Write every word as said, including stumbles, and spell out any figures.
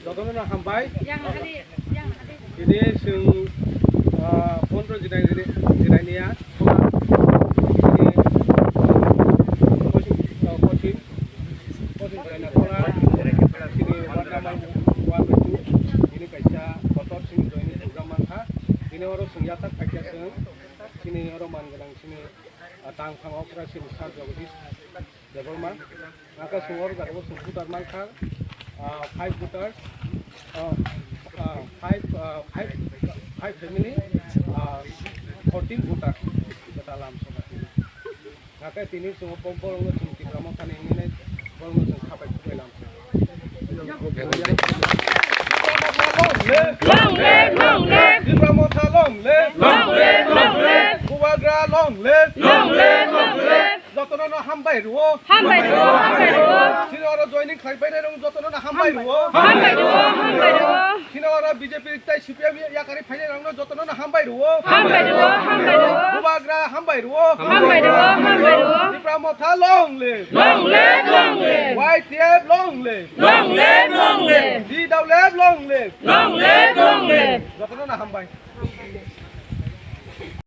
Jotono no hambai. Yang hadi, yang hadi. Ini sing, ah, pondro jinai, jinai niya. Ini, ah, coaching, ah, coaching. Coaching jinai niya. Sini warna mal one by two. Ini kaisa kotor sini joining program mankha. Ini oro sing yatak paikya sing. Sini oro man ganang sini, ah, tang phang okra sini sar jagdis. Debbarma, naka sung oro jaga o sung voter mankha, ah, five voters, ah, ah, five, ah, five, five family, ah, fourteen voters, jeta lam song. Naka tini sung bom bolong no sung Tipra Motha ni nini bolong no sung khapai khubai lam song. Long live, long live. Tipra Motha long live. Long live, long live. Bubagra long live. Long live, long live. Jotono no hambai rwo. Hambai rwo, hambai rwo. Sini oro joining khlai painai rok jotono no hambai rwo. Hambai rwo, hambai rwo. Sini oro B J P tai C P M yakari phainai rok no jotono no hambai rwo. Hambai rwo, hambai rwo. Bubagra hambai rwo. Hambai rwo, hambai rwo. Tipra Motha long live. Long live, long live. Y T F long live. Long live, long live. D W F long live. Long live, long live. Jotono no hambai.